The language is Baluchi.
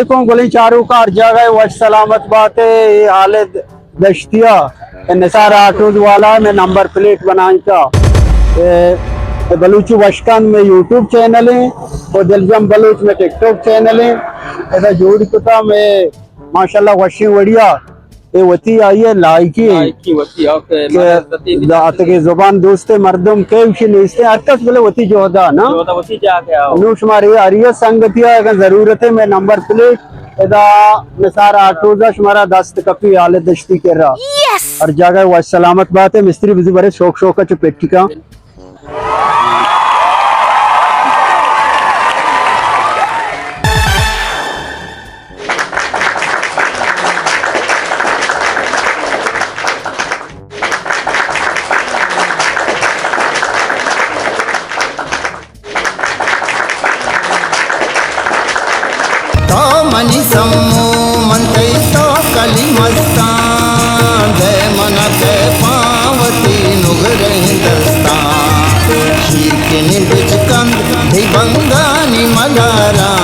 علیکم گلیں چاروکاں، ہر جاگہ وش سلامت بات ئے۔ اے حالد دشتیا، اے نثار آٹوز والا، مئے نمبر پلیٹ بنائیں تا۔ اے، اے بلوچی وشکند مئے یوٹیوب چینل ایں، او دلجم بلوچ مئے ٹک ٹاک چینل ایں۔ ادا جوڑ کتا مئے ماشاءاللہ وشیں وڑیا۔ اے وتی آئی ءِ لائکی ایں لائکی وتی، اوکے، کہ مارا عزتی دا اتکے زبان دوست مردم کئے وشی نیست ایں، ہر کس بلے وتی جہدا نا۔ جہدا وتی جاگہ آؤ۔ نو شمارے ہر یک سنگتیا اگاں ضرورت ایں، مئے نمبر پلیٹ ادا نثار آٹوزا شمارا دست کپی حالد دشتی کرا۔ یس! ہر جاگہ وش سلامت بات ئے، مستری بزی برے شوق شوق چ پٹی کا۔ تو منی سمو من تئی توکلی مستاں، دئے من ءَ کئے پاں وتی نگریں دستاں۔ شیرکنی بچکند تئی بنگانی ملاراں،